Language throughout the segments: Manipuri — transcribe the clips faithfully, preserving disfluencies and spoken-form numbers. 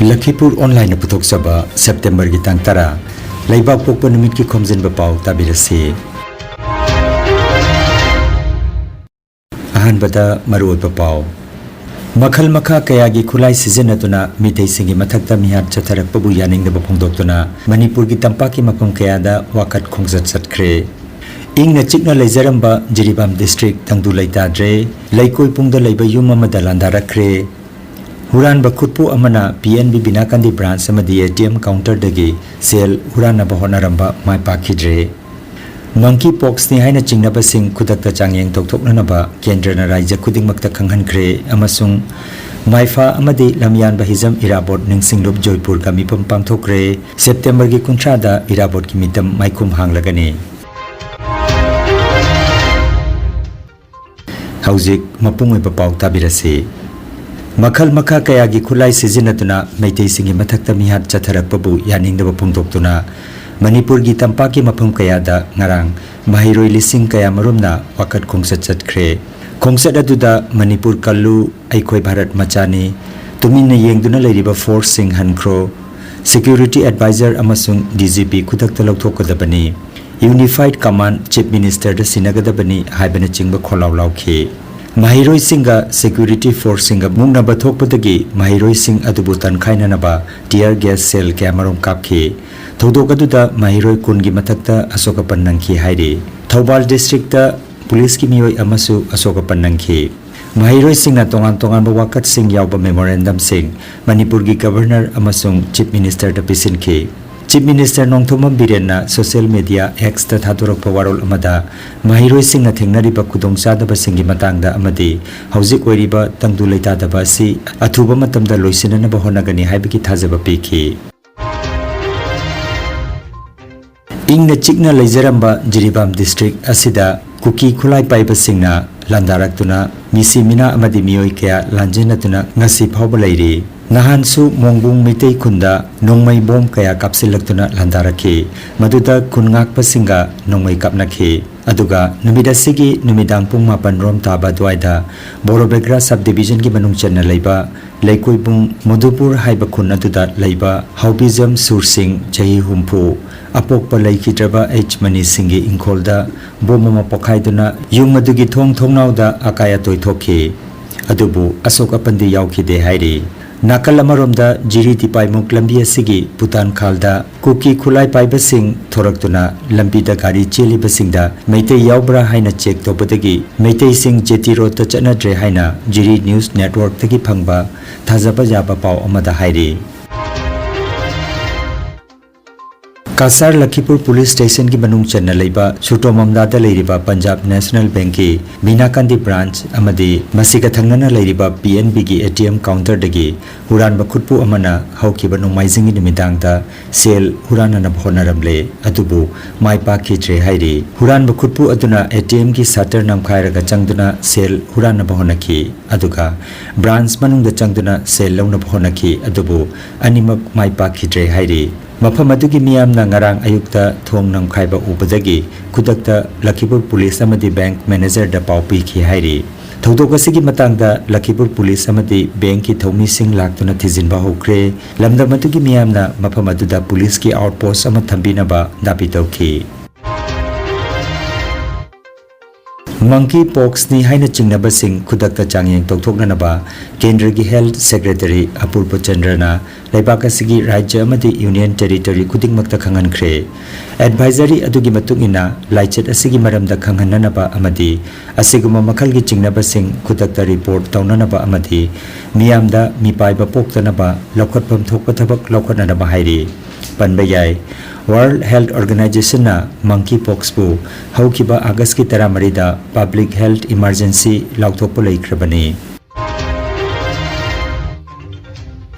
ꯂꯈꯤꯄꯨꯔ ꯑꯣꯟꯂꯥꯏꯟꯅ ꯄꯨꯊꯣꯛꯆꯕ ꯁꯦꯞꯇꯦꯝꯕꯔꯒꯤ ꯇꯥꯡ ꯇꯔꯥ, ꯂꯩꯕꯥꯛ ꯄꯣꯛꯄ ꯅꯨꯃꯤꯠꯀꯤ ꯈꯣꯝꯖꯤꯟꯕ ꯄꯥꯎ ꯇꯥꯕꯤꯔꯁꯤ꯫ ꯑꯍꯥꯟꯕꯗ ꯃꯔꯨꯑꯣꯏꯕ ꯄꯥꯎ꯫ ꯃꯈꯜ ꯃꯈꯥ ꯀꯌꯥꯒꯤ ꯈꯨꯠꯂꯥꯏ ꯁꯤꯖꯤꯟꯅꯗꯨꯅ ꯃꯤꯇꯩꯁꯤꯡꯒꯤ ꯃꯊꯛꯇ ꯃꯤꯍꯥꯠ ꯆꯠꯊꯔꯛꯄꯕꯨ ꯌꯥꯅꯤꯡꯗꯕ ꯐꯣꯡꯗꯣꯛꯇꯨꯅ ꯃꯅꯤꯄꯨꯔꯒꯤ ꯇꯝꯄꯥꯛꯀꯤ ꯃꯐꯝ ꯀꯌꯥꯗ ꯋꯥꯀꯠ ꯈꯣꯡꯆꯠ ꯆꯠꯈ꯭ꯔꯦ꯫ ꯏꯪꯅ ꯆꯤꯛꯅ ꯂꯩꯖꯔꯝꯕ ꯖꯤꯔꯤꯕꯥꯝ ꯗꯤꯁꯇ꯭ꯔꯤꯛ ꯇꯪꯗꯨ ꯂꯩꯇꯥꯗ꯭ꯔꯦ꯫ ꯂꯩꯀꯣꯏ ꯄꯨꯡꯗ ꯂꯩꯕ ꯌꯨꯝ ꯑꯃꯗ ꯂꯥꯟꯗꯥꯔꯛꯈ꯭ꯔꯦ꯫ ꯍꯨꯔꯥꯟꯕ ꯈꯨꯠꯄꯨ ꯑꯃꯅ P N B Binakandi branch ꯑꯃꯗꯤ ꯑꯦ ꯇꯤ ꯑꯦꯝ ꯀꯥꯎꯟꯇꯔꯗꯒꯤ ꯁꯦꯜ ꯍꯨꯔꯥꯟꯅꯕ ꯍꯣꯠꯅꯔꯝꯕ ꯃꯥꯏ ꯄꯥꯛꯈꯤꯗ꯭ꯔꯦ꯫ ꯃꯪꯀꯤ ꯄꯣꯛꯁꯅꯤ ꯍꯥꯏꯅ ꯆꯤꯡꯅꯕꯁꯤꯡ ꯈꯨꯗꯛꯇ ꯆꯥꯡꯌꯦꯡ ꯇꯧꯊꯣꯛꯅꯅꯕ ꯀꯦꯟꯗ꯭ꯔꯅ ꯔꯥꯖ꯭ꯌ ꯈꯨꯗꯤꯡꯃꯛꯇ ꯈꯪꯍꯟꯈ꯭ꯔꯦ ꯑꯃꯁꯨꯡ ꯃꯥꯏꯐꯥ ꯑꯃꯗꯤ ꯂꯝꯌꯥꯟꯕ ꯍꯤꯖꯝ ꯏꯔꯥꯕꯣꯠ ꯅꯤꯡꯁꯤꯡꯂꯨꯞ ꯖꯣꯏꯄꯨꯔꯒ ꯃꯤꯐꯝ ꯄꯥꯡꯊꯣꯛꯈ꯭ꯔꯦ꯫ ꯁꯦꯞꯇꯦꯝꯕꯔꯒꯤ ꯀꯨꯟꯊ꯭ꯔꯥꯗ ꯏꯔꯥꯕꯣꯠꯀꯤ ꯃꯤꯇꯝ ꯃꯥꯏꯈꯨꯝ ꯍꯥꯡꯂꯒꯅꯤ꯫ ꯍꯧꯖꯤꯛ ꯃꯄꯨꯡ ꯑꯣꯏꯕ ꯄꯥꯎ ꯇꯥꯕꯤꯔꯁꯤ꯫ ꯃꯈꯜ ꯃꯈꯥ ꯀꯌꯥꯒꯤ ꯈꯨꯠꯂꯥꯏ ꯁꯤꯖꯤꯟꯅꯗꯨꯅ ꯃꯩꯇꯩꯁꯤꯡꯒꯤ ꯃꯊꯛꯇ ꯃꯤꯍꯥꯠ ꯆꯠꯊꯔꯛꯄꯕꯨ ꯌꯥꯅꯤꯡꯗꯕ ꯐꯣꯡꯗꯣꯛꯇꯨꯅ ꯃꯅꯤꯄꯨꯔꯒꯤ ꯇꯝꯄꯥꯛꯀꯤ ꯃꯐꯝ ꯀꯌꯥꯗ ꯉꯔꯥꯡ ꯃꯍꯩꯔꯣꯏ ꯂꯤꯁꯤꯡ ꯀꯌꯥꯃꯔꯨꯝꯅ ꯋꯥꯀꯠ ꯈꯣꯡꯆꯠ ꯆꯠꯈ꯭ꯔꯦ꯫ ꯈꯣꯡꯆꯠ ꯑꯗꯨꯗ ꯃꯅꯤꯄꯨꯔ ꯀꯜꯂꯨ, ꯑꯩꯈꯣꯏ ꯚꯥꯔꯠ ꯃꯆꯥꯅꯤ, ꯇꯨꯃꯤꯟꯅ ꯌꯦꯡꯗꯨꯅ ꯂꯩꯔꯤꯕ ꯐꯣꯔꯁꯁꯤꯡ ꯍꯟꯈ꯭ꯔꯣ, ꯁꯦꯀ꯭ꯌꯨꯔꯤꯇꯤ ꯑꯦꯗꯚꯥꯏꯖꯔ ꯑꯃꯁꯨꯡ ꯗꯤ ꯖꯤ ꯄꯤ ꯈꯨꯗꯛꯇ ꯂꯧꯊꯣꯛꯀꯗꯕꯅꯤ, ꯌꯨꯅꯤꯐꯥꯏꯗ ꯀꯃꯥꯟꯗ ꯆꯤꯐ ꯃꯤꯅꯤꯁꯇꯔꯗ ꯁꯤꯟꯅꯒꯗꯕꯅꯤ ꯍꯥꯏꯕꯅꯆꯤꯡꯕ ꯈꯣꯜꯂꯥꯎ ꯂꯥꯎꯈꯤ꯫ ꯃꯍꯩꯔꯣꯏꯁꯤꯡꯒ ꯁꯦꯀ꯭ꯌꯨꯔꯤꯇꯤ ꯐꯣꯔꯁꯁꯤꯡꯒ ꯃꯨꯛꯅꯕ ꯊꯣꯛꯄꯗꯒꯤ ꯃꯍꯩꯔꯣꯏꯁꯤꯡ ꯑꯗꯨꯕꯨ ꯇꯟꯈꯥꯏꯅꯅꯕ ꯇꯤꯌꯔ ꯒ꯭ꯌꯥꯁ ꯁꯦꯜ ꯀꯌꯥꯃꯔꯨꯝ ꯀꯥꯞꯈꯤ꯫ ꯊꯧꯗꯣꯛ ꯑꯗꯨꯗ ꯃꯍꯩꯔꯣꯏ ꯀꯨꯟꯒꯤ ꯃꯊꯛꯇ ꯑꯁꯣꯛ ꯑꯄꯟ ꯅꯪꯈꯤ ꯍꯥꯏꯔꯤ꯫ ꯊꯧꯕꯥꯜ ꯗꯤꯁꯇ꯭ꯔꯤꯛꯇ ꯄꯨꯂꯤꯁꯀꯤ ꯃꯤꯑꯣꯏ ꯑꯃꯁꯨ ꯑꯁꯣꯛ ꯑꯄꯟ ꯅꯪꯈꯤ꯫ ꯃꯍꯩꯔꯣꯏꯁꯤꯡꯅ ꯇꯣꯉꯥꯟ ꯇꯣꯉꯥꯟꯕ ꯋꯥꯀꯠꯁꯤꯡ ꯌꯥꯎꯕ ꯃꯦꯃꯣꯔꯦꯟꯗꯝꯁꯤꯡ ꯃꯅꯤꯄꯨꯔꯒꯤ ꯒꯕꯔꯅꯔ ꯑꯃꯁꯨꯡ ꯆꯤꯐ ꯃꯤꯅꯤꯁꯇꯔꯗ ꯄꯤꯁꯤꯟꯈꯤ꯫ ꯆꯤꯐ ꯃꯤꯅꯤꯁꯇꯔ ꯅꯣꯡꯊꯣꯝꯕꯝ ꯕꯤꯔꯦꯟꯅ ꯁꯣꯁꯤꯌꯦꯜ ꯃꯤꯗꯤꯌꯥ ꯑꯦꯛꯁꯇ ꯊꯥꯗꯣꯔꯛꯄ ꯋꯥꯔꯣꯜ ꯑꯃꯗ ꯃꯍꯩꯔꯣꯏꯁꯤꯡꯅ ꯊꯦꯡꯅꯔꯤꯕ ꯈꯨꯗꯣꯡꯆꯥꯗꯕꯁꯤꯡꯒꯤ ꯃꯇꯥꯡꯗ ꯑꯃꯗꯤ ꯍꯧꯖꯤꯛ ꯑꯣꯏꯔꯤꯕ ꯇꯪꯗꯨ ꯂꯩꯇꯥꯗꯕ ꯑꯁꯤ ꯑꯊꯨꯕ ꯃꯇꯝꯗ ꯂꯣꯏꯁꯤꯟꯅꯅꯕ ꯍꯣꯠꯅꯒꯅꯤ ꯍꯥꯏꯕꯒꯤ ꯊꯥꯖꯕ ꯄꯤꯈꯤ꯫ ꯏꯪꯅ ꯆꯤꯛꯅ ꯂꯩꯖꯔꯝꯕ ꯖꯤꯔꯤꯕꯥꯝ ꯗꯤꯁꯇ꯭ꯔꯤꯛ ꯑꯁꯤꯗ ꯀꯨꯀꯤ ꯈꯨꯠꯂꯥꯏ ꯄꯥꯏꯕꯁꯤꯡꯅ ꯂꯥꯟꯗꯥꯔꯛꯇꯨꯅ ꯃꯤꯁꯤ ꯃꯤꯅꯥ ꯑꯃꯗꯤ ꯃꯤꯑꯣꯏ ꯀꯌꯥ ꯂꯥꯟꯖꯦꯟꯅꯗꯨꯅ ꯉꯁꯤ ꯐꯥꯎꯕ ꯂꯩꯔꯤ꯫ ꯅꯍꯥꯟꯁꯨ ꯃꯣꯡꯕꯨꯡ ꯃꯤꯇꯩ ꯈꯨꯟꯗ ꯅꯣꯡꯃꯩ ꯕꯣꯝ ꯀꯌꯥ ꯀꯥꯞꯁꯤꯜꯂꯛꯇꯨꯅ ꯂꯥꯟꯗꯥꯔꯛꯈꯤ꯫ ꯃꯗꯨꯗ ꯈꯨꯟ ꯉꯥꯛꯄꯁꯤꯡꯒ ꯅꯣꯡꯃꯩ ꯀꯥꯞꯅꯈꯤ꯫ ꯑꯗꯨꯒ ꯅꯨꯃꯤꯠ ꯑꯁꯤꯒꯤ ꯅꯨꯃꯤꯗꯥꯡ ꯄꯨꯡ ꯃꯥꯄꯟ ꯔꯣꯝ ꯇꯥꯕ ꯑꯗꯨꯋꯥꯏꯗ ꯕꯣꯔꯣꯕꯦꯒ꯭ꯔꯥ ꯁꯕ ꯗꯤꯕꯤꯖꯟꯒꯤ ꯃꯅꯨꯡ ꯆꯟꯅ ꯂꯩꯕ ꯂꯩꯀꯣꯏꯕꯨꯡ ꯃꯣꯗꯨꯄꯨꯔ ꯍꯥꯏꯕ ꯈꯨꯟ ꯑꯗꯨꯗ ꯂꯩꯕ ꯍꯥꯎꯕꯤꯖꯝ ꯁꯨꯔ ꯁꯤꯡ, ꯆꯍꯤ ꯍꯨꯝꯐꯨ, ꯑꯄꯣꯛꯄ ꯂꯩꯈꯤꯗ꯭ꯔꯕ ꯑꯩꯆ ꯃꯅꯤ ꯁꯤꯡꯒꯤ ꯏꯪꯈꯣꯜꯗ ꯕꯣꯝ ꯑꯃ ꯄꯣꯈꯥꯏꯗꯨꯅ ꯌꯨꯝ ꯑꯗꯨꯒꯤ ꯊꯣꯡ ꯊꯣꯡꯅꯥꯎꯗ ꯑꯀꯥꯏ ꯑꯇꯣꯏ ꯊꯣꯛꯈꯤ꯫ ꯑꯗꯨꯕꯨ ꯑꯁꯣꯛ ꯑꯄꯟꯗꯤ ꯌꯥꯎꯈꯤꯗꯦ ꯍꯥꯏꯔꯤ꯫ ꯅꯥꯀꯜ ꯑꯃꯔꯣꯝꯗ ꯖꯤꯔꯤ ꯇꯤꯄꯥꯏꯃꯨꯛ ꯂꯝꯕꯤ ꯑꯁꯤꯒꯤ ꯄꯨꯇꯥꯟ ꯈꯥꯜꯗ ꯀꯨꯀꯤ ꯈꯨꯠꯂꯥꯏ ꯄꯥꯏꯕꯁꯤꯡ ꯊꯣꯔꯛꯇꯨꯅ ꯂꯝꯕꯤꯗ ꯒꯥꯔꯤ ꯆꯦꯜꯂꯤꯕꯁꯤꯡꯗ ꯃꯩꯇꯩ ꯌꯥꯎꯕ꯭ꯔꯥ ꯍꯥꯏꯅ ꯆꯦꯛ ꯇꯧꯕꯗꯒꯤ ꯃꯩꯇꯩꯁꯤꯡ ꯖꯦꯇꯤ ꯔꯣꯗꯇ ꯆꯠꯅꯗ꯭ꯔꯦ ꯍꯥꯏꯅ ꯖꯤꯔꯤ ꯅ꯭ꯌꯨꯁ ꯅꯦꯠꯋꯔꯛꯇꯒꯤ ꯐꯪꯕ ꯊꯥꯖꯕ ꯌꯥꯕ ꯄꯥꯎ ꯑꯃꯗ ꯍꯥꯏꯔꯤ꯫ ꯀꯁꯥꯔ ꯂꯈꯤꯄꯨꯔ ꯄꯨꯂꯤꯁ ꯁ꯭ꯇꯦꯁꯟꯒꯤ ꯃꯅꯨꯡ ꯆꯟꯅ ꯂꯩꯕ ꯁꯨꯇꯣꯃꯝꯗꯥꯗ ꯂꯩꯔꯤꯕ ꯄꯟꯖꯥꯕ ꯅꯦꯁꯅꯦꯜ ꯕꯦꯡꯛꯀꯤ ꯃꯤꯅꯥꯀꯥꯟꯗꯤ ꯕ꯭ꯔꯥꯟꯆ ꯑꯃꯗꯤ ꯃꯁꯤꯒ ꯊꯪꯅꯅ ꯂꯩꯔꯤꯕ ꯄꯤ ꯑꯦꯟ ꯕꯤꯒꯤ ꯑꯦ ꯇꯤ ꯑꯦꯝ ꯀꯥꯎꯟꯇꯔꯗꯒꯤ ꯍꯨꯔꯥꯟꯕ ꯈꯨꯠꯄꯨ ꯑꯃꯅ ꯍꯧꯈꯤꯕ ꯅꯣꯡꯃꯥꯏꯖꯤꯡꯒꯤ ꯅꯨꯃꯤꯗꯥꯡꯗ ꯁꯦꯜ ꯍꯨꯔꯥꯟꯅꯅꯕ ꯍꯣꯠꯅꯔꯝꯂꯦ꯫ ꯑꯗꯨꯕꯨ ꯃꯥꯏ ꯄꯥꯛꯈꯤꯗ꯭ꯔꯦ ꯍꯥꯏꯔꯤ꯫ ꯍꯨꯔꯥꯟꯕ ꯈꯨꯠꯄꯨ ꯑꯗꯨꯅ ꯑꯦ ꯇꯤ ꯑꯦꯝꯒꯤ ꯁꯇꯔ ꯅꯝꯈꯥꯏꯔꯒ ꯆꯪꯗꯨꯅ ꯁꯦꯜ ꯍꯨꯔꯥꯟꯅꯕ ꯍꯣꯠꯅꯈꯤ꯫ ꯑꯗꯨꯒ ꯕ꯭ꯔꯥꯟꯆ ꯃꯅꯨꯡꯗ ꯆꯪꯗꯨꯅ ꯁꯦꯜ ꯂꯧꯅꯕ ꯍꯣꯠꯅꯈꯤ꯫ ꯑꯗꯨꯕꯨ ꯑꯅꯤꯃꯛ ꯃꯥꯏ ꯄꯥꯛꯈꯤꯗ꯭ꯔꯦ ꯍꯥꯏꯔꯤ꯫ ꯃꯐꯝ ꯑꯗꯨꯒꯤ ꯃꯤꯌꯥꯝꯅ ꯉꯔꯥꯡ ꯑꯌꯨꯛꯇ ꯊꯣꯡ ꯅꯝꯈꯥꯏꯕ ꯎꯕꯗꯒꯤ ꯈꯨꯗꯛꯇ ꯂꯈꯤꯄꯨꯔ ꯄꯨꯂꯤꯁ ꯑꯃꯗꯤ ꯕꯦꯡꯛ ꯃꯦꯅꯦꯖꯔꯗ ꯄꯥꯎ ꯄꯤꯈꯤ ꯍꯥꯏꯔꯤ꯫ ꯊꯧꯗꯣꯛ ꯑꯁꯤꯒꯤ ꯃꯇꯥꯡꯗ ꯂꯈꯤꯄꯨꯔ ꯄꯨꯂꯤꯁ ꯑꯃꯗꯤ ꯕꯦꯡꯛꯀꯤ ꯊꯧꯃꯤꯁꯤꯡ ꯂꯥꯛꯇꯨꯅ ꯊꯤꯖꯤꯟꯕ ꯍꯧꯈ꯭ꯔꯦ꯫ ꯂꯝꯗꯝ ꯑꯗꯨꯒꯤ ꯃꯤꯌꯥꯝꯅ ꯃꯐꯝ ꯑꯗꯨꯗ ꯄꯨꯂꯤꯁꯀꯤ ꯑꯥꯎꯠ ꯄꯣꯁ ꯑꯃ ꯊꯝꯕꯤꯅꯕ ꯗꯥꯕꯤ ꯇꯧꯈꯤ꯫ ꯃꯪꯀꯤ ꯄꯣꯛꯁꯅꯤ ꯍꯥꯏꯅ ꯆꯤꯡꯅꯕꯁꯤꯡ ꯈꯨꯗꯛꯇ ꯆꯥꯡꯌꯦꯡ ꯇꯧꯊꯣꯛꯅꯅꯕ ꯀꯦꯟꯗ꯭ꯔꯒꯤ ꯍꯦꯜꯊ ꯁꯦꯀ꯭ꯔꯦꯇꯔꯤ ꯑꯄꯨꯔꯕ ꯆꯟꯗ꯭ꯔꯅ ꯂꯩꯕꯥꯛ ꯑꯁꯤꯒꯤ ꯔꯥꯖ꯭ꯌ ꯑꯃꯗꯤ ꯌꯨꯅꯤꯌꯟ ꯇꯦꯔꯤꯇꯣꯔꯤ ꯈꯨꯗꯤꯡꯃꯛꯇ ꯈꯪꯍꯟꯈ꯭ꯔꯦ꯫ ꯑꯦꯗꯚꯥꯏꯖꯔꯤ ꯑꯗꯨꯒꯤ ꯃꯇꯨꯡ ꯏꯟꯅ, ꯂꯥꯏꯆꯠ ꯑꯁꯤꯒꯤ ꯃꯔꯝꯗ ꯈꯪꯍꯟꯅꯅꯕ ꯑꯃꯗꯤ ꯑꯁꯤꯒꯨꯝꯕ ꯃꯈꯜꯒꯤ ꯆꯤꯡꯅꯕꯁꯤꯡ ꯈꯨꯗꯛꯇ ꯔꯤꯄꯣꯔꯠ ꯇꯧꯅꯅꯕ ꯑꯃꯗꯤ ꯃꯤꯌꯥꯝꯗ ꯃꯤꯄꯥꯏꯕ ꯄꯣꯛꯇꯅꯕ ꯂꯧꯈꯠꯐꯝ ꯊꯣꯛꯄ ꯊꯕꯛ ꯂꯧꯈꯠꯅꯅꯕ ꯍꯥꯏꯔꯤ꯫ ꯄꯟꯕ ꯌꯥꯏ, ꯋꯥꯔꯜꯗ ꯍꯦꯜꯊ ꯑꯣꯔꯒꯅꯥꯏꯖꯦꯁꯟꯅ ꯃꯪꯀꯤ ꯄꯣꯛꯁꯄꯨ ꯍꯧꯈꯤꯕ ꯑꯥꯒꯁꯀꯤ ꯇꯔꯥꯃꯔꯤꯗ ꯄꯕ꯭ꯂꯤꯛ ꯍꯦꯜꯊ ꯏꯃꯥꯔꯖꯦꯟꯁꯤ ꯂꯥꯎꯊꯣꯛꯄ ꯂꯩꯈ꯭ꯔꯕꯅꯤ꯫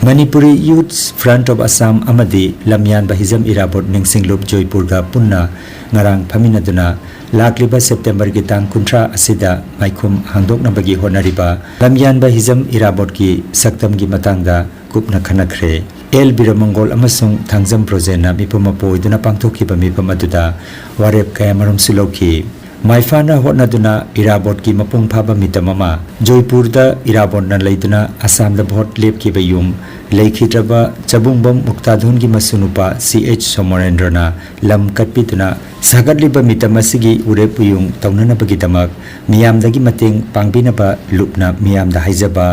Manipuri youth front of Assam ꯑꯃꯗꯤ ꯂꯝꯌꯥꯟꯕ ꯍꯤꯖꯝ ꯏꯔꯥꯕꯣꯠ ꯅꯤꯡꯁꯤꯡꯂꯨꯞ ꯖꯣꯏꯄꯨꯔꯒ ꯄꯨꯟꯅ ꯉꯔꯥꯡ ꯐꯝꯃꯤꯟꯅꯗꯨꯅ ꯂꯥꯛꯂꯤꯕ ꯁꯦꯞꯇꯦꯝꯕꯔꯒꯤ ꯇꯥꯡ ꯀꯨꯟꯊ꯭ꯔꯥ ꯑꯁꯤꯗ ꯃꯥꯏꯈꯨꯝ ꯍꯥꯡꯗꯣꯛꯅꯕꯒꯤ ꯍꯣꯠꯅꯔꯤꯕ ꯂꯝꯌꯥꯟꯕ ꯍꯤꯖꯝ ꯏꯔꯥꯕꯣꯠꯀꯤ ꯁꯛꯇꯝꯒꯤ ꯃꯇꯥꯡꯗ ꯀꯨꯞꯅ ꯈꯟꯅꯈ꯭ꯔꯦ꯫ ꯑꯦꯜ ꯕꯤꯔꯃꯪꯒꯣꯜ ꯑꯃꯁꯨꯡ ꯊꯥꯡꯖꯝ ꯕ꯭ꯔꯣꯖꯦꯟꯅ ꯃꯤꯐꯝ ꯃꯄꯨ ꯑꯣꯏꯗꯨꯅ ꯄꯥꯡꯊꯣꯛꯈꯤꯕ ꯃꯤꯐꯝ ꯑꯗꯨꯗ ꯋꯥꯔꯦꯞ ꯀꯌꯥꯃꯔꯨꯝꯁꯨ ꯂꯧꯈꯤ꯫ ꯃꯥꯏꯐꯥꯅ ꯍꯣꯠꯅꯗꯨꯅ ꯏꯔꯥꯕꯣꯠꯀꯤ ꯃꯄꯨꯡ ꯐꯥꯕ ꯃꯤꯇꯝ ꯑꯃ꯫ ꯖꯣꯏꯄꯨꯔꯗ ꯏꯔꯥꯕꯣꯠꯅ ꯂꯩꯗꯨꯅ ꯑꯁꯥꯝꯗ ꯚꯣꯠ ꯂꯦꯞꯈꯤꯕ ꯌꯨꯝ ꯂꯩꯈꯤꯗ꯭ꯔꯕ ꯆꯕꯨꯡꯕꯝ ꯃꯨꯛꯇꯥꯗꯨꯟꯒꯤ ꯃꯁꯨꯅꯨꯄꯥ ꯁꯤ ꯑꯩꯆ ꯁꯣꯃꯣꯔꯦꯟꯗ꯭ꯔꯅ ꯂꯝ ꯀꯠꯄꯤꯗꯨꯅ ꯁꯥꯒꯠꯂꯤꯕ ꯃꯤꯇꯝ ꯑꯁꯤꯒꯤ ꯎꯔꯦꯞ ꯎꯌꯨꯡ ꯇꯧꯅꯅꯕꯒꯤꯗꯃꯛ ꯃꯤꯌꯥꯝꯗꯒꯤ ꯃꯇꯦꯡ ꯄꯥꯡꯕꯤꯅꯕ ꯂꯨꯞꯅ ꯃꯤꯌꯥꯝꯗ ꯍꯥꯏꯖꯕ꯫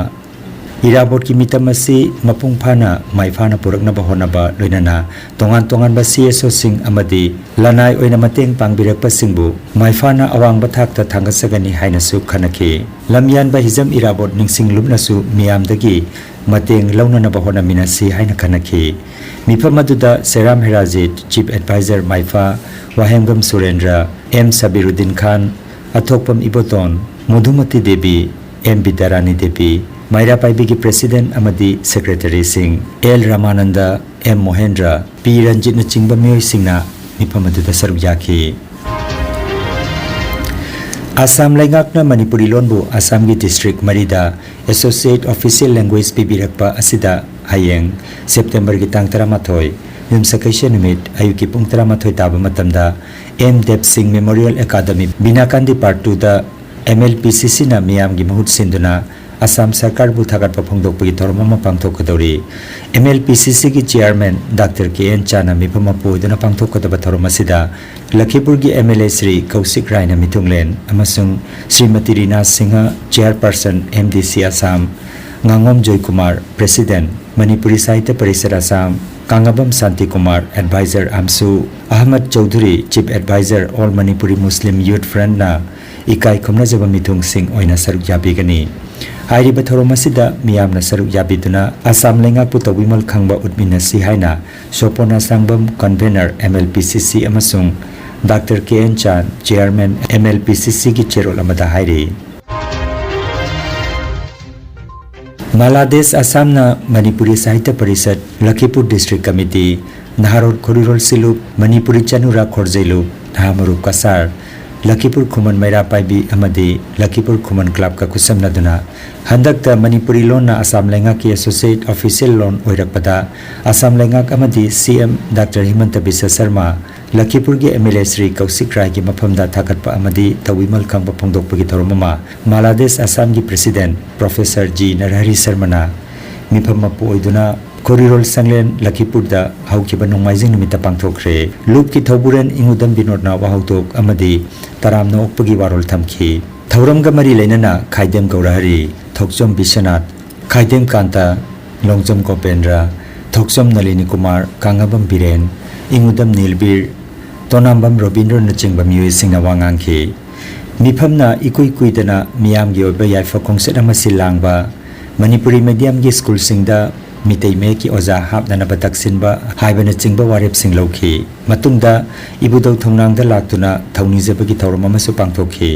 ꯏꯔꯥꯕꯣꯠꯀꯤ ꯃꯤꯇꯝ ꯑꯁꯤ ꯃꯄꯨꯡ ꯐꯥꯅ ꯃꯥꯏꯐꯥꯅ ꯄꯨꯔꯛꯅꯕ ꯍꯣꯠꯅꯕ ꯂꯣꯏꯅꯅ ꯇꯣꯉꯥꯟ ꯇꯣꯉꯥꯟꯕ ꯁꯤ ꯑꯦꯁ ꯑꯣꯁꯤꯡ ꯑꯃꯗꯤ ꯂꯅꯥꯏ ꯑꯣꯏꯅ ꯃꯇꯦꯡ ꯄꯥꯡꯕꯤꯔꯛꯄꯁꯤꯡꯕꯨ ꯃꯥꯏꯐꯥꯅ ꯑꯋꯥꯡꯕ ꯊꯥꯛꯇ ꯊꯥꯡꯒꯠꯆꯒꯅꯤ ꯍꯥꯏꯅꯁꯨ ꯈꯟꯅꯈꯤ꯫ ꯂꯝꯌꯥꯟꯕ ꯍꯤꯖꯝ ꯏꯔꯥꯕꯣꯠ ꯅꯤꯡꯁꯤꯡ ꯂꯨꯞꯅꯁꯨ ꯃꯤꯌꯥꯝꯗꯒꯤ ꯃꯇꯦꯡ ꯂꯧꯅꯅꯕ ꯍꯣꯠꯅꯃꯤꯟꯅꯁꯤ ꯍꯥꯏꯅ ꯈꯟꯅꯈꯤ꯫ ꯃꯤꯐꯝ ꯑꯗꯨꯗ ꯁꯦꯔꯥꯝ ꯍꯦꯔꯥꯖꯤꯠ, ꯆꯤꯐ ꯑꯦꯗꯚꯥꯏꯖꯔ ꯃꯥꯏꯐꯥ, ꯋꯥꯍꯦꯡꯕꯝ ꯁꯨꯔꯦꯟꯗ꯭ꯔ, ꯑꯦꯝ ꯁꯕꯤꯔꯨꯗꯤꯟ ꯈꯥꯟ, ꯑꯊꯣꯛꯄꯝ ꯏꯕꯣꯇꯣꯟ, ꯃꯣꯙꯨꯃꯇꯤ ꯗꯦꯕꯤ, ꯑꯦꯝ ꯕꯤꯗ꯭ꯌꯥꯔꯥꯅꯤ ꯗꯦꯕꯤ, ꯃꯩꯔꯥ ꯄꯥꯏꯕꯤꯒꯤ ꯄ꯭ꯔꯦꯁꯤꯗꯦꯟꯠ ꯑꯃꯗꯤ ꯁꯦꯀ꯭ꯔꯦꯇꯔꯤꯁꯤꯡ, ꯑꯦꯜ ꯔꯥꯃꯥꯅꯟꯗ, ꯑꯦꯝ ꯃꯣꯍꯦꯟꯗ꯭ꯔ, ꯄꯤ ꯔꯟꯖꯤꯠꯅꯆꯤꯡꯕ ꯃꯤꯑꯣꯏꯁꯤꯡꯅ ꯃꯤꯐꯝ ꯑꯗꯨꯗ ꯁꯔꯨꯛ ꯌꯥꯈꯤ꯫ ꯑꯁꯥꯝ ꯂꯩꯉꯥꯛꯅ ꯃꯅꯤꯄꯨꯔꯤ ꯂꯣꯟꯕꯨ ꯑꯁꯥꯝꯒꯤ ꯗꯤꯁꯇ꯭ꯔꯤꯛ ꯃꯔꯤꯗ ꯑꯦꯁꯣꯁꯤꯌꯦꯠ ꯑꯣꯐꯤꯁꯤꯌꯦꯜ ꯂꯦꯡꯒ꯭ꯋꯦꯖ ꯄꯤꯕꯤꯔꯛꯄ ꯑꯁꯤꯗ ꯍꯌꯦꯡ, ꯁꯦꯞꯇꯦꯝꯕꯔꯒꯤ ꯇꯥꯡ ꯇꯔꯥꯃꯥꯊꯣꯏ, ꯌꯨꯝꯁꯀꯩꯁ ꯅꯨꯃꯤꯠ, ꯑꯌꯨꯛꯀꯤ ꯄꯨꯡ ꯇꯔꯥꯃꯥꯊꯣꯏ ꯇꯥꯕ ꯃꯇꯝꯗ ꯑꯦꯝ ꯗꯦꯕ ꯁꯤꯡ ꯃꯦꯃꯣꯔꯤꯌꯦꯜ ꯑꯦꯀꯥꯗꯃꯤ ꯕꯤꯅꯥꯀꯥꯟꯗꯤ ꯄꯥꯔꯠ ꯇꯨꯗ ꯑꯦꯝ ꯑꯦꯜ ꯄꯤ ꯁꯤ ꯁꯤꯅ ꯃꯤꯌꯥꯝꯒꯤ ꯃꯍꯨꯠ ꯁꯤꯟꯗꯨꯅ ꯑꯁꯥꯝ ꯁꯔꯀꯥꯔꯕꯨ ꯊꯥꯒꯠꯄ ꯐꯣꯡꯗꯣꯛꯄꯒꯤ ꯊꯧꯔꯝ ꯑꯃ ꯄꯥꯡꯊꯣꯛꯀꯗꯧꯔꯤ꯫ ꯑꯦꯝ ꯑꯦꯜ ꯄꯤ ꯁꯤ ꯁꯤꯒꯤ ꯆꯤꯌꯥꯔꯃꯦꯟ ꯗꯥꯛꯇꯔ ꯀꯦ ꯑꯦꯟ ꯆꯥꯅ ꯃꯤꯐꯝ ꯑꯃ ꯄꯨꯗꯨꯅ ꯄꯥꯡꯊꯣꯛꯀꯗꯕ ꯊꯧꯔꯝ ꯑꯁꯤꯗ ꯂꯈꯤꯄꯨꯔꯒꯤ M L A Shri Kaushik ꯔꯥꯏꯅ ꯃꯤꯊꯨꯡꯂꯦꯟ ꯑꯃꯁꯨꯡ Shrimati Rina Singh, chairperson M D C Assam, ꯉꯥꯉꯣꯝ Joykumar, president, Manipuri Sahitya Parishad Assam, Kangabam Shantikumar, adviser AMSU, Ahmad Choudhury, chief adviser all Manipuri Muslim youth ꯐ꯭ꯔꯟꯠꯅ ꯏꯀꯥꯏ ꯈꯨꯝꯅꯖꯕ ꯃꯤꯊꯨꯡꯁꯤꯡ ꯑꯣꯏꯅ ꯁꯔꯨꯛ ꯌꯥꯕꯤꯒꯅꯤ꯫ ꯍꯥꯏꯔꯤꯕ ꯊꯧꯔꯝ ꯑꯁꯤꯗ ꯃꯤꯌꯥꯝꯅ ꯁꯔꯨꯛ ꯌꯥꯕꯤꯗꯨꯅ ꯑꯁꯥꯝ ꯂꯩꯉꯥꯛꯄꯨ ꯇꯧꯕꯤꯃꯜ ꯈꯪꯕ ꯎꯠꯃꯤꯟꯅꯁꯤ ꯍꯥꯏꯅ Sopon Asangbam, convener, M L P C C, ꯑꯃꯁꯨꯡ doctor K N Chan, chairman, M L P C ꯁꯤꯒꯤ ꯆꯦꯔꯣꯜ ꯑꯃꯗ ꯍꯥꯏꯔꯤ꯫ ꯃꯥꯂꯥꯗꯦꯁ ꯑꯁꯥꯝꯅ ꯃꯅꯤꯄꯨꯔꯤ ꯁꯥꯍꯤꯇ꯭ꯌ ꯄꯔꯤꯁꯠ, ꯂꯈꯤꯄꯨꯔ ꯗꯤꯁꯇ꯭ꯔꯤꯛ ꯀꯃꯤꯇꯤ, ꯅꯍꯥꯔꯣꯜ ꯈꯣꯔꯤꯔꯣꯜ ꯁꯤꯂꯨꯞ, ꯃꯅꯤꯄꯨꯔꯤ ꯆꯅꯨꯔꯥ ꯈꯣꯔꯖꯩꯂꯨꯞ, ꯅꯍꯥ ꯃꯔꯨꯞ ꯀꯁꯥꯔ, ꯂꯈꯤꯄꯨꯔ ꯈꯨꯃꯟ ꯃꯩꯔꯥ ꯄꯥꯏꯕꯤ ꯑꯃꯗꯤ ꯂꯈꯤꯄꯨꯔ ꯈꯨꯃꯟ ꯀ꯭ꯂꯕꯀ ꯈꯨꯠꯁꯝꯅꯗꯨꯅ ꯍꯟꯗꯛꯇ ꯃꯅꯤꯄꯨꯔꯤ ꯂꯣꯟꯅ ꯑꯁꯥꯝ ꯂꯩꯉꯥꯛꯀꯤ associate official ꯂꯣꯟ ꯑꯣꯏꯔꯛꯄꯗ ꯑꯁꯥꯝ ꯂꯩꯉꯥꯛ ꯑꯃꯗꯤ C M Doctor ꯍꯤꯃꯟꯇ Visva Sharma ꯂꯈꯤꯄꯨꯔꯒꯤ M L A Shri ꯀꯧꯁꯤꯛ ꯔꯥꯏꯒꯤ ꯃꯐꯝꯗ ꯊꯥꯒꯠꯄ ꯑꯃꯗꯤ ꯊꯧꯏꯃꯜ ꯈꯪꯕ ꯐꯣꯡꯗꯣꯛꯄꯒꯤ ꯊꯧꯔꯝ ꯑꯃ ꯃꯥꯂꯥꯗꯦꯁ ꯑꯁꯥꯝꯒꯤ president Professor G ꯅꯔꯍꯔꯤ ꯁꯔꯃꯅ ꯃꯤꯐꯝ ꯃꯄꯨ ꯑꯣꯏꯗꯨꯅ ꯈꯣꯔꯤꯔꯣꯜ ꯁꯪꯂꯦꯟ ꯂꯈꯤꯄꯨꯔꯗ ꯍꯧꯈꯤꯕ ꯅꯣꯡꯃꯥꯏꯖꯤꯡ ꯅꯨꯃꯤꯠꯇ ꯄꯥꯡꯊꯣꯛꯈ꯭ꯔꯦ꯫ ꯂꯨꯞꯀꯤ ꯊꯧꯕꯨꯔꯦꯟ ꯏꯉꯨꯗꯝ ꯕꯤꯅꯣꯗꯅ ꯋꯥꯍꯧꯗꯣꯛ ꯑꯃꯗꯤ ꯇꯔꯥꯝꯅ ꯑꯣꯛꯄꯒꯤ ꯋꯥꯔꯣꯜ ꯊꯝꯈꯤ꯫ ꯊꯧꯔꯝꯒ ꯃꯔꯤ ꯂꯩꯅꯅ ꯈꯥꯏꯗꯦꯝ ꯒꯧꯔꯍꯔꯤ, ꯊꯣꯛꯆꯣꯝ ꯕꯤꯁ꯭ꯋꯅꯥꯊ, ꯈꯥꯏꯗꯦꯝ ꯀꯥꯟꯇ, ꯂꯣꯡꯖꯝ ꯒꯣꯄꯦꯟꯗ꯭ꯔ, ꯊꯣꯛꯆꯣꯝ ꯅꯂꯤꯅꯤ ꯀꯨꯃꯥꯔ, ꯀꯥꯡꯉꯕꯝ ꯕꯤꯔꯦꯟ, ꯏꯉꯨꯗꯝ ꯅꯤꯜꯕꯤꯔ, ꯇꯣꯅꯥꯝꯕꯝ ꯔꯣꯕꯤꯟꯗ꯭ꯔꯅꯆꯤꯡꯕ ꯃꯤꯑꯣꯏꯁꯤꯡꯅ ꯋꯥ ꯉꯥꯡꯈꯤ꯫ ꯃꯤꯐꯝꯅ ꯏꯀꯨꯏ ꯀꯨꯏꯗꯅ ꯃꯤꯌꯥꯝꯒꯤ ꯑꯣꯏꯕ ꯌꯥꯏꯐ ꯈꯣꯡꯆꯠ ꯑꯃ ꯁꯤꯜ ꯂꯥꯡꯕ, ꯃꯅꯤꯄꯨꯔꯤ mediumꯒꯤ ꯁ꯭ꯀꯨꯜꯁꯤꯡꯗ ꯃꯤꯇꯩ ꯃꯌꯦꯛꯀꯤ ꯑꯣꯖꯥ ꯍꯥꯞꯅꯅꯕ ꯇꯛꯁꯤꯟꯕ ꯍꯥꯏꯕꯅꯆꯤꯡꯕ ꯋꯥꯔꯦꯞꯁꯤꯡ ꯂꯧꯈꯤ꯫ ꯃꯇꯨꯡꯗ ꯏꯕꯨꯙꯧ ꯊꯣꯡꯅꯥꯡꯗ ꯂꯥꯛꯇꯨꯅ ꯊꯧꯅꯤꯖꯕꯒꯤ ꯊꯧꯔꯝ ꯑꯃꯁꯨ ꯄꯥꯡꯊꯣꯛꯈꯤ꯫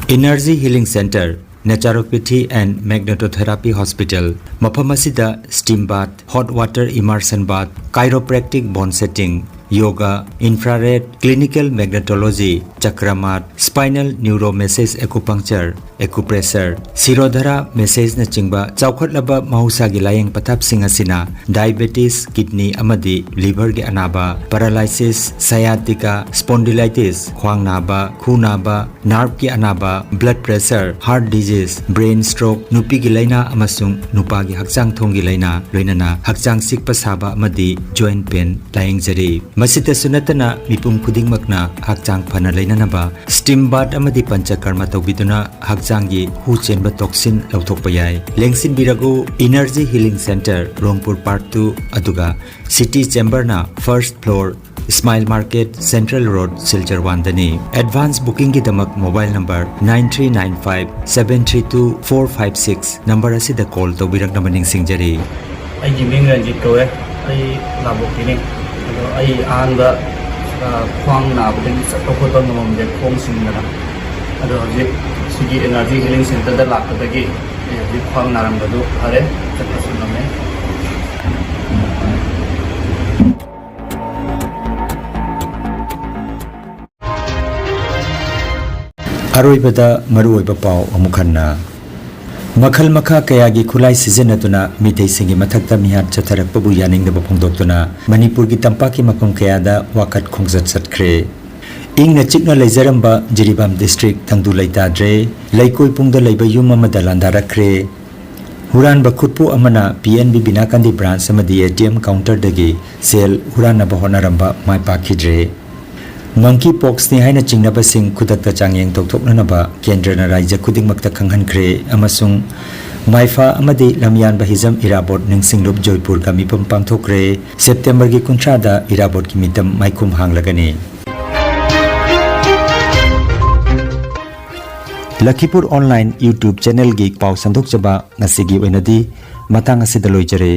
Energy Healing Center, Naturopathy and Magnetotherapy Hospital, ꯃꯐꯝ ꯑꯁꯤꯗ steam bath, hot water immersion bath, chiropractic bone setting, yoga, infrared, clinical magnetology, chakra mat, spinal neuromassage acupuncture, acupressure, ꯁꯤꯔꯣꯙꯔꯥ ꯃꯦꯁꯦꯖꯅꯆꯤꯡꯕ ꯆꯥꯎꯈꯠꯂꯕ ꯃꯍꯧꯁꯥꯒꯤ ꯂꯥꯌꯦꯡ ꯄꯊꯥꯞꯁꯤꯡ ꯑꯁꯤꯅ diabetes, kidney ꯑꯃꯗꯤ liverꯒꯤ ꯑꯅꯥꯕ, paralysis, sciatica, spondylitis, ꯈ꯭ꯋꯥꯡ ꯅꯥꯕ, ꯈꯨ ꯅꯥꯕ, nerveꯀꯤ ꯑꯅꯥꯕ, blood pressure, heart disease, brain stroke, ꯅꯨꯄꯤꯒꯤ ꯂꯥꯏꯅꯥ ꯑꯃꯁꯨꯡ ꯅꯨꯄꯥꯒꯤ ꯍꯛꯆꯥꯡ ꯊꯣꯡꯒꯤ ꯂꯥꯏꯅꯥ, ꯂꯣꯏꯅꯅ ꯍꯛꯆꯥꯡ ꯆꯤꯛꯄ ꯁꯥꯕ ꯑꯃꯗꯤ joint pain ꯂꯥꯌꯦꯡꯖꯔꯤ꯫ ꯃꯁꯤꯇꯁꯨ ꯅꯠꯇꯅ ꯃꯤꯄꯨꯝ ꯈꯨꯗꯤꯡꯃꯛꯅ ꯍꯛꯆꯥꯡ ꯐꯅ ꯂꯩꯅꯅꯕ steam bath ꯑꯃꯗꯤ ꯄꯟꯆꯀꯔꯃ ꯇꯧꯕꯤꯗꯨꯅ ꯍꯛꯆꯥꯡꯒꯤ ꯍꯨ ꯆꯦꯟꯕ toxin ꯂꯧꯊꯣꯛꯄ ꯌꯥꯏ꯫ ꯂꯦꯡꯁꯤꯟꯕꯤꯔꯒꯨ, Energy Healing Center, ꯔꯣꯡꯄꯨꯔ Park two, ꯑꯗꯨꯒ City Chamberꯅ first floor, Smile Market, Central Road, Silchar one ꯗꯅꯤ꯫ Advance bookingꯒꯤꯗꯃꯛ mobile number nine three nine five seven three two four five six number ꯑꯁꯤꯗ call ꯇꯧꯕꯤꯔꯛꯅꯕ ꯅꯤꯡꯁꯤꯡꯖꯔꯤ꯫ ꯑꯩꯒꯤ ꯃꯤꯡ ꯔꯟꯖꯤꯠ ꯀꯧꯋꯦ꯫ ꯑꯩ ꯂꯥꯕꯣꯛꯀꯤꯅꯤ꯫ ꯑꯗꯣ ꯑꯩ ꯑꯍꯥꯟꯕ, ꯑ, ꯈ꯭ꯋꯥꯡ ꯅꯥꯕꯗꯒꯤ ꯆꯠꯄ ꯈꯣꯠꯄ ꯉꯝꯃꯝꯗꯦ, ꯈꯣꯡ ꯁꯤꯡꯗꯅ꯫ ꯑꯗꯣ ꯍꯧꯖꯤꯛ ꯁꯤꯒꯤ Energy Healing Centerꯗ ꯂꯥꯛꯄꯗꯒꯤ ꯑꯩ ꯍꯧꯖꯤꯛ ꯈ꯭ꯋꯥꯡ ꯅꯥꯔꯝꯕꯗꯨ ꯐꯔꯦ, ꯆꯠꯄꯁꯨ ꯉꯝꯃꯦ꯫ ꯑꯔꯣꯏꯕꯗ ꯃꯔꯨꯑꯣꯏꯕ ꯄꯥꯎ ꯑꯃꯨꯛ ꯍꯟꯅ꯫ ꯃꯈꯜ ꯃꯈꯥ ꯀꯌꯥꯒꯤ ꯈꯨꯠꯂꯥꯏ ꯁꯤꯖꯤꯟꯅꯗꯨꯅ ꯃꯤꯇꯩꯁꯤꯡꯒꯤ ꯃꯊꯛꯇ ꯃꯤꯍꯥꯠ ꯆꯠꯊꯔꯛꯄꯕꯨ ꯌꯥꯅꯤꯡꯗꯕ ꯐꯣꯡꯗꯣꯛꯇꯨꯅ ꯃꯅꯤꯄꯨꯔꯒꯤ ꯇꯝꯄꯥꯛꯀꯤ ꯃꯐꯝ ꯀꯌꯥꯗ ꯋꯥꯀꯠ ꯈꯣꯡꯆꯠ ꯆꯠꯈ꯭ꯔꯦ꯫ ꯏꯪꯅ ꯆꯤꯛꯅ ꯂꯩꯖꯔꯝꯕ ꯖꯤꯔꯤꯕꯥꯝ ꯗꯤꯁꯇ꯭ꯔꯤꯛ ꯇꯪꯗꯨ ꯂꯩꯇꯥꯗ꯭ꯔꯦ꯫ ꯂꯩꯀꯣꯏ ꯄꯨꯡꯗ ꯂꯩꯕ ꯌꯨꯝ ꯑꯃꯗ ꯂꯥꯟꯗꯥꯔꯛꯈ꯭ꯔꯦ꯫ ꯍꯨꯔꯥꯟꯕ ꯈꯨꯠꯄꯨ ꯑꯃꯅ P N B Binakandi branch ꯑꯃꯗꯤ ꯑꯦ ꯇꯤ ꯑꯦꯝ ꯀꯥꯎꯟꯇꯔꯗꯒꯤ ꯁꯦꯜ ꯍꯨꯔꯥꯟꯅꯕ ꯍꯣꯠꯅꯔꯝꯕ ꯃꯥꯏ ꯄꯥꯛꯈꯤꯗ꯭ꯔꯦ꯫ ꯃꯪꯀꯤ ꯄꯣꯛꯁꯅꯤ ꯍꯥꯏꯅ ꯆꯤꯡꯅꯕꯁꯤꯡ ꯈꯨꯗꯛꯇ ꯆꯥꯡꯌꯦꯡ ꯇꯧꯊꯣꯛꯅꯅꯕ ꯀꯦꯟꯗ꯭ꯔꯅ ꯔꯥꯖ꯭ꯌ ꯈꯨꯗꯤꯡꯃꯛꯇ ꯈꯪꯍꯟꯈ꯭ꯔꯦ ꯑꯃꯁꯨꯡ ꯃꯥꯏꯐꯥ ꯑꯃꯗꯤ ꯂꯝꯌꯥꯟꯕ ꯍꯤꯖꯝ ꯏꯔꯥꯕꯣꯠ ꯅꯤꯡꯁꯤꯡꯂꯨꯞ ꯖꯣꯏꯄꯨꯔꯒ ꯃꯤꯐꯝ ꯄꯥꯡꯊꯣꯛꯈ꯭ꯔꯦ꯫ ꯁꯦꯞꯇꯦꯝꯕꯔꯒꯤ ꯀꯨꯟꯊ꯭ꯔꯥꯗ ꯏꯔꯥꯕꯣꯠꯀꯤ ꯃꯤꯇꯝ ꯃꯥꯏꯈꯨꯝ ꯍꯥꯡꯂꯒꯅꯤ꯫ ꯂꯈꯤꯄꯨꯔ ꯑꯣꯟꯂꯥꯏꯟ YouTube ꯆꯦꯅꯦꯜꯒꯤ ꯄꯥꯎ ꯁꯟꯗꯣꯛꯆꯕ ꯉꯁꯤꯒꯤ ꯑꯣꯏꯅꯗꯤ ꯃꯇꯥꯡ ꯑꯁꯤꯗ ꯂꯣꯏꯖꯔꯦ꯫